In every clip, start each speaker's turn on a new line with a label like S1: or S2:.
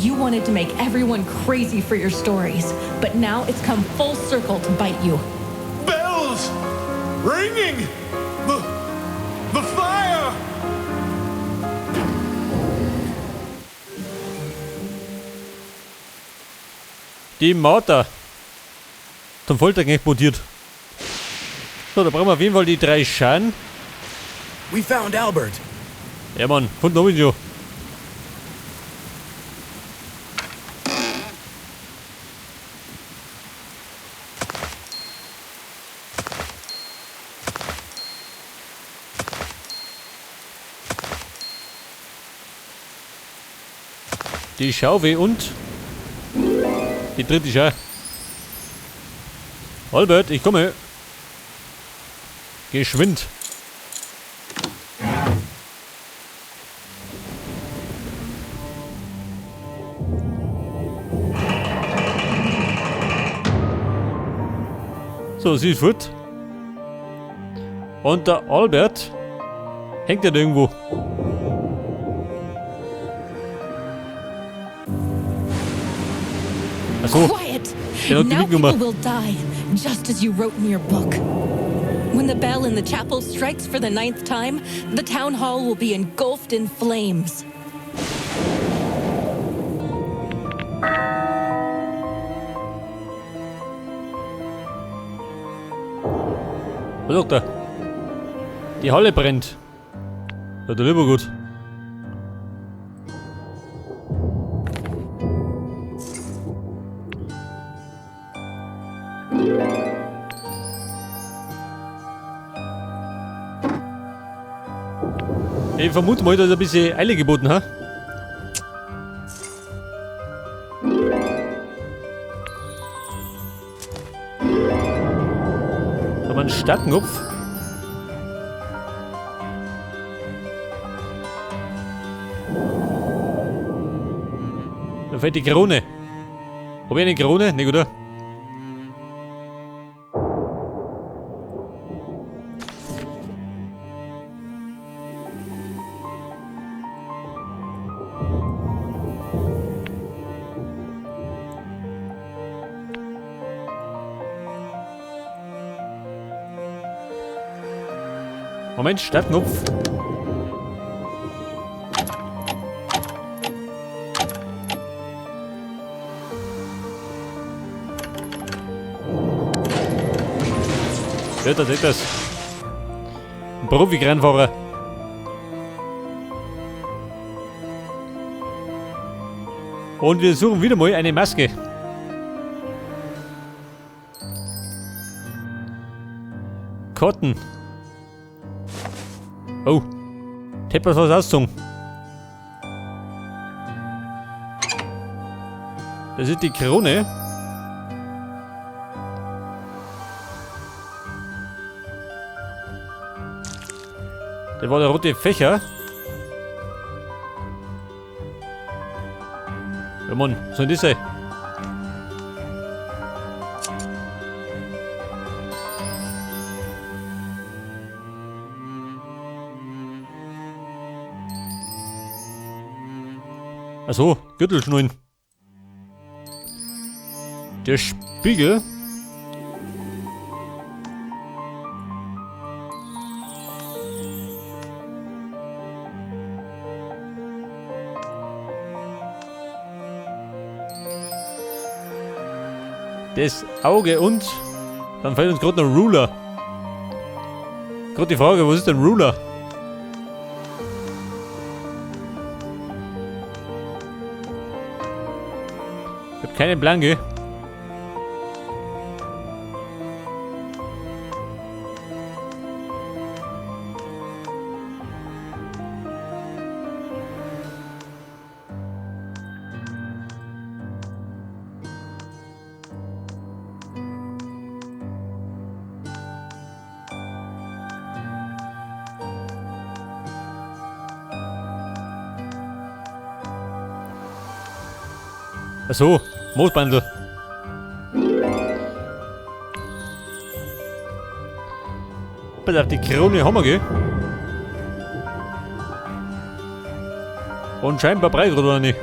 S1: You wanted to make everyone crazy for your stories, but now it's come full circle to bite you.
S2: Bells! Ringing! The fire!
S3: Die Martha. Zum Folterknecht montiert. So, da brauchen wir auf jeden Fall die 3 Scharen.
S4: We found Albert.
S3: Ja, Mann, gefunden hab ich ihn schon. Die Schaufel und die dritte Schar. Albert, ich komme. Geschwind. So, sie ist fort. Und der Albert hängt ja da irgendwo. Achso.
S1: Quiet!
S3: Der hat die
S1: Now
S3: mitgenommen.
S1: people will die, just as you wrote in your book. When the bell in the chapel strikes for the 9th time, the town hall will be engulfed in flames.
S3: Was sagt er? Die Halle brennt. Ja, der lieber gut. Ich vermute mal, da ist ein bisschen Eile geboten, ha? Da haben wir einen Stadtknopf. Da fällt die Krone. Hab ich eine Krone? Ne, oder? Moment, Startknopf. Ja, da seht das. Ein Profi-Rennfahrer. Und wir suchen wieder mal eine Maske. Cotton. Oh. Hätte was ausgezogen. Das ist die Krone. Das war der rote Fächer. Ja Mann, was soll denn das sein? Achso, Gürtelschnullen. Der Spiegel. Das Auge und dann fällt uns gerade noch ein Ruler. Gerade die Frage, was ist denn Ruler? Ich hab keinen Plan, gell? Achso, Moosbandel. Pass auf, die Krone haben wir, gell? Und scheinbar breit oder nicht?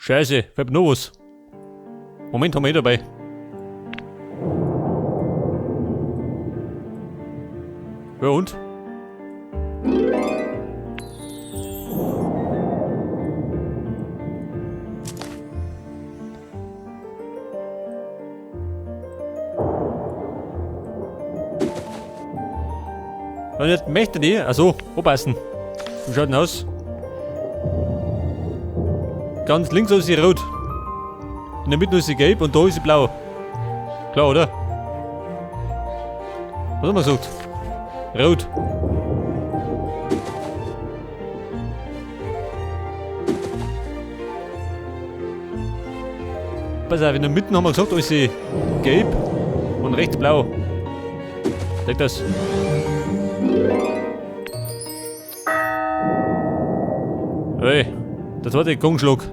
S3: Scheiße, fällt mir noch was. Moment, haben wir eh dabei. Ja und? Und jetzt möchte die, also aufpassen. Wie schaut denn aus? Ganz links ist sie rot. In der Mitte ist sie gelb und da ist sie blau. Klar, oder? Was haben wir gesagt? Rot. Pass auf, in der Mitte haben wir gesagt, da ist sie gelb und rechts blau. Sag das. Hey, das war der Gongschlag.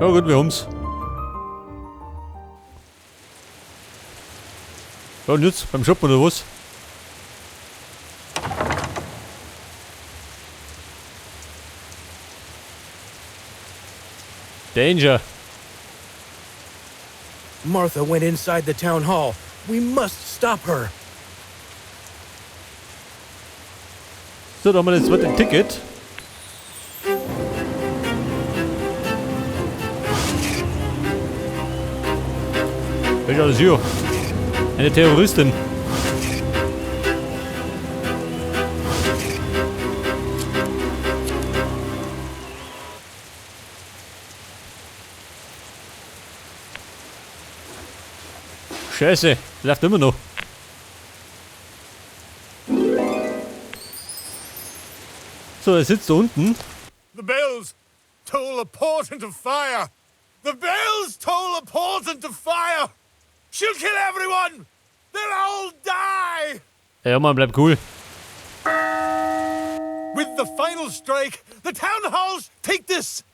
S3: Ja gut, wir haben's. Ja, und jetzt? Beim Shoppen oder was? Danger!
S4: Martha went inside the town hall. We must stop her.
S3: So, da haben wir das zweite Ticket. Welcher ist hier? Eine Terroristin. Scheiße, läuft immer noch. So, er sitzt da unten.
S2: The bells toll a portent of fire. The bells toll a portent of fire. She'll kill everyone. They'll all die.
S3: Ja, Mann, bleib cool.
S2: With the final strike, the town halls take this.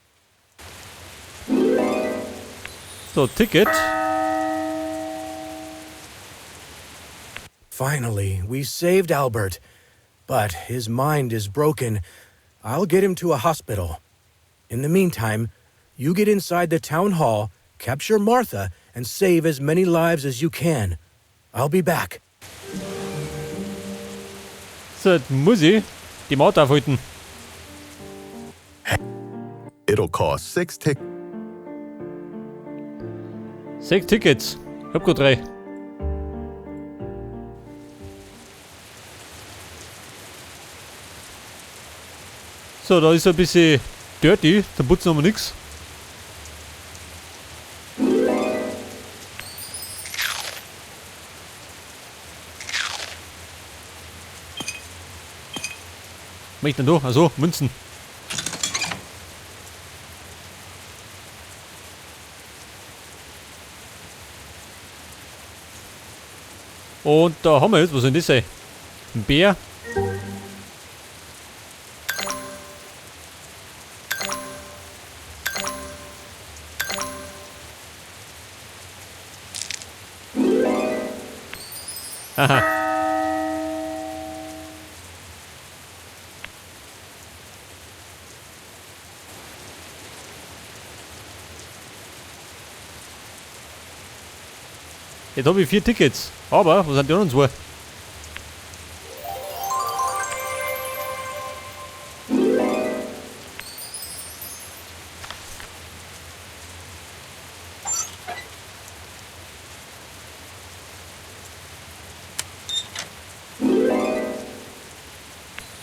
S3: So, Ticket.
S4: Finally, we saved Albert. But his mind is broken. I'll get him to a hospital. In the meantime, you get inside the town hall, capture Martha, and save as many lives as you can. I'll be back.
S3: So, jetzt muss ich die Martha aufhalten.
S5: It'll cost 6 tickets.
S3: 6 Tickets. Ich hab grad 3. So, da ist ein bisschen dirty, da putzen wir nix. Was mach ich denn da? Also, Münzen. Und da haben wir jetzt, was soll denn das sein? Ein Bär. Aha. Jetzt hab ich 4 Tickets. Aber, wo sind die anderen 2?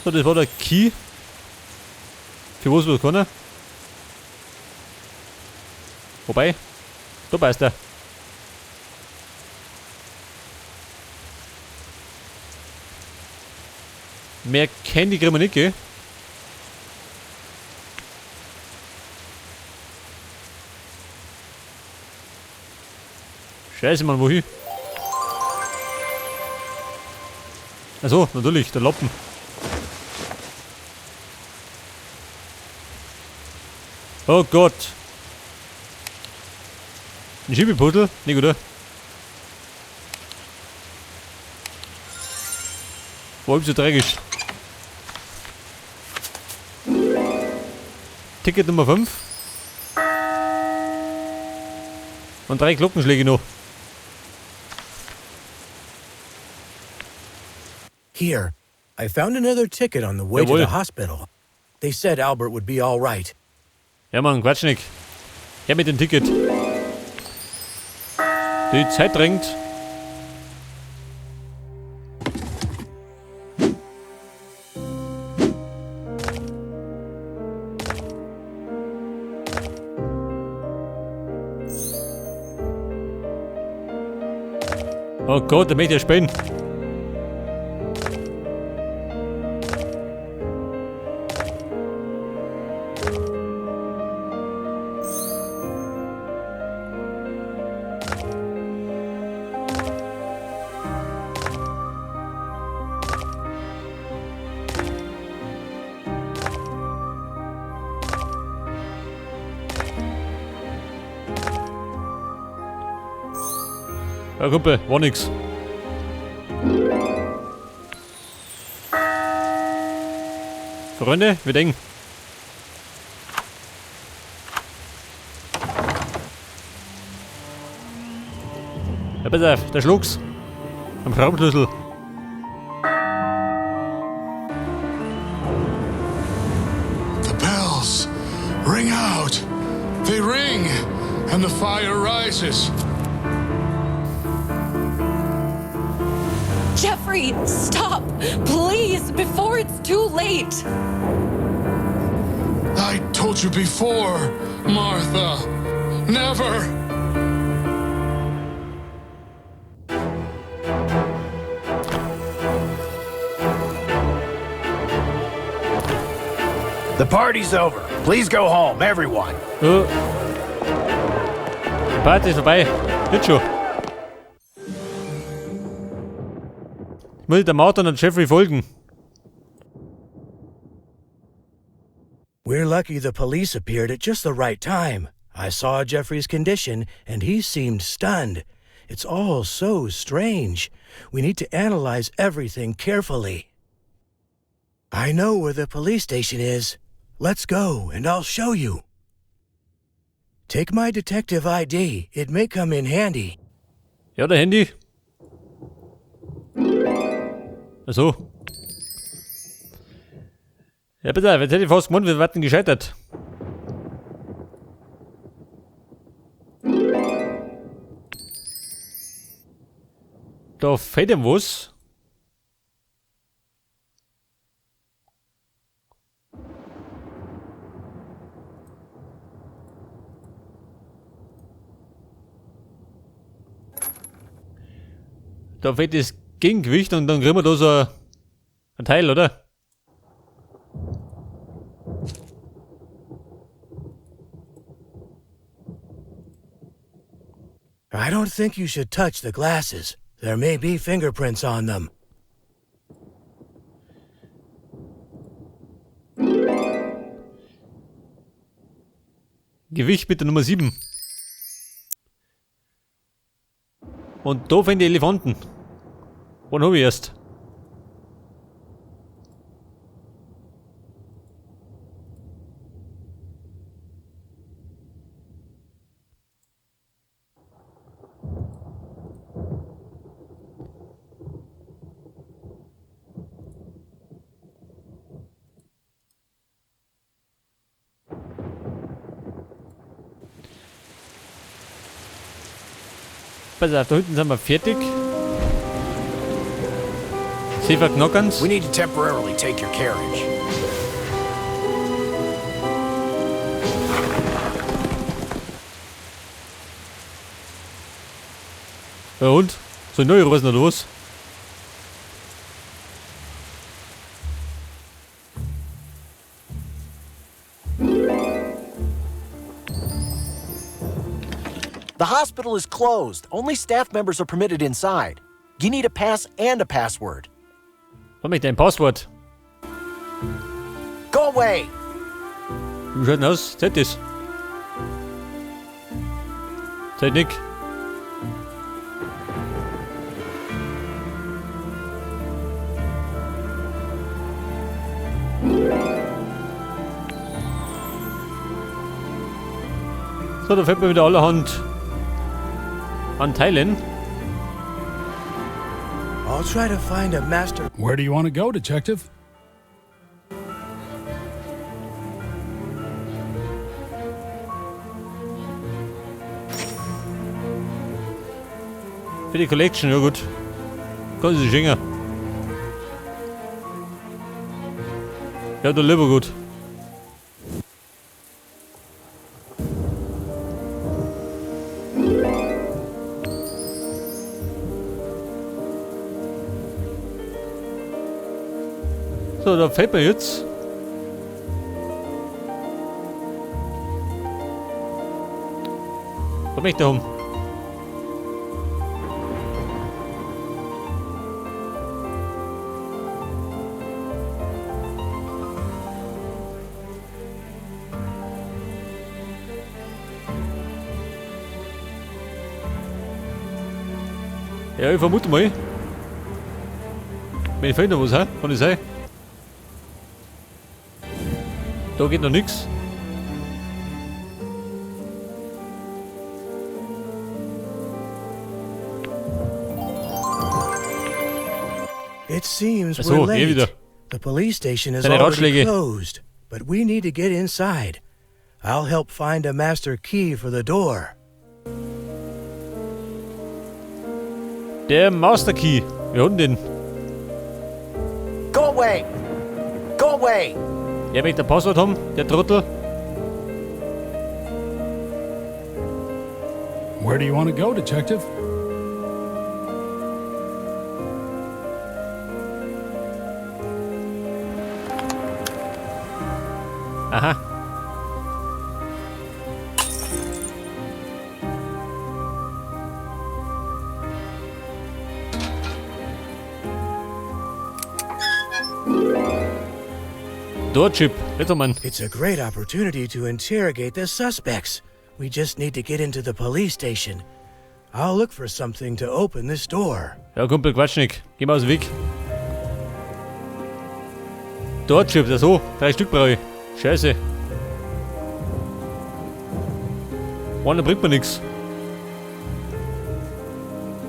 S3: So, das war der Key. Für was war keiner? Wobei, da beißt er. Mehr Candy kriegen wir nicht, gell? Scheiße, Mann, wohin? Achso, natürlich, der Lappen. Oh Gott. Ein Schiebepuddel? Nicht, oder? War so dreckig. Ticket Nummer 5. Und 3 Glockenschläge noch.
S4: Here, I found another ticket on the way to
S3: Jawohl.
S4: the hospital. They said Albert would be all right.
S3: Ja, Mann, Quatsch nicht. Her mit dem Ticket. Die Zeit drängt. Oh Gott, da möchte ich ja spielen. Ja, Kumpel, war nix. Freunde, wir denken. Ja, pass auf, der Schlucks. Am Schraubenschlüssel.
S6: The bells ring out. They ring, and the fire rises.
S1: Jeffrey, stop! Please, before it's too late!
S6: I told you before, Martha. Never.
S7: The party's over. Please go home, everyone.
S3: Oh. Die Party ist vorbei. Jetzt schon. Ich muss der Martha und Jeffrey folgen.
S4: We're lucky the police appeared at just the right time. I saw Jeffrey's condition, and he seemed stunned. It's all so strange. We need to analyze everything carefully. I know where the police station is. Let's go, and I'll show you. Take my detective ID. It may come in handy.
S3: Ja, der Handy. Ach so. Ja, bitte, jetzt hätte ich fast gemeint, wir werden gescheitert. Da fehlt ihm was. Da fehlt das Gegengewicht und dann kriegen wir da so ein Teil, oder?
S4: I don't think you should touch the glasses. There may be fingerprints on them.
S3: Gewicht mit der Nummer 7. Und da finden die Elefanten. Wann hab ich erst? Pass auf, da hinten sind wir fertig. Sie verknocken's.
S7: We need to temporarily take your carriage.
S3: Ja und? Soll ich neu reisen oder was?
S7: The hospital is closed. Only staff members are permitted inside. You need a pass and a password.
S3: Was möchte dein Passwort?
S7: Go away!
S3: Wie schaut denn aus? Zählt das? Zählt nicht. So, da fällt mir wieder allerhand an Teilen.
S4: I'll try to find a master.
S6: Where do you want to go, Detective?
S3: Für die Collection, ja gut. Kann sich schenken. Ja, der lieber gut. So, da fällt mir jetzt. Was möchte ich haben? Ja, ich vermute mal. Mir fehlt noch was, hä? Kann das sein? Da geht noch nix.
S4: It seems
S3: Ach so,
S4: we're
S3: eh
S4: late.
S3: wieder.
S4: The police station is
S3: Deine
S4: already
S3: Ratschläge.
S4: closed, but we need to get inside. I'll help find a master key for the door.
S3: Der Master Key. Wir haben den.
S7: Go away! Go away!
S3: Der möchte ein Passwort haben, der Trottel.
S6: Where do you want to go, Detective?
S3: Aha. Door chip. Jetzt haben.
S4: It's a great opportunity to interrogate the suspects. We just need to get into the police station. I'll look for something to open this door.
S3: Ja, Kumpel, Quatsch nicht. Geh mal aus dem Weg. Door Chip, ja so. 3 Stück brauche ich. Scheiße. Einer bringt mir nix.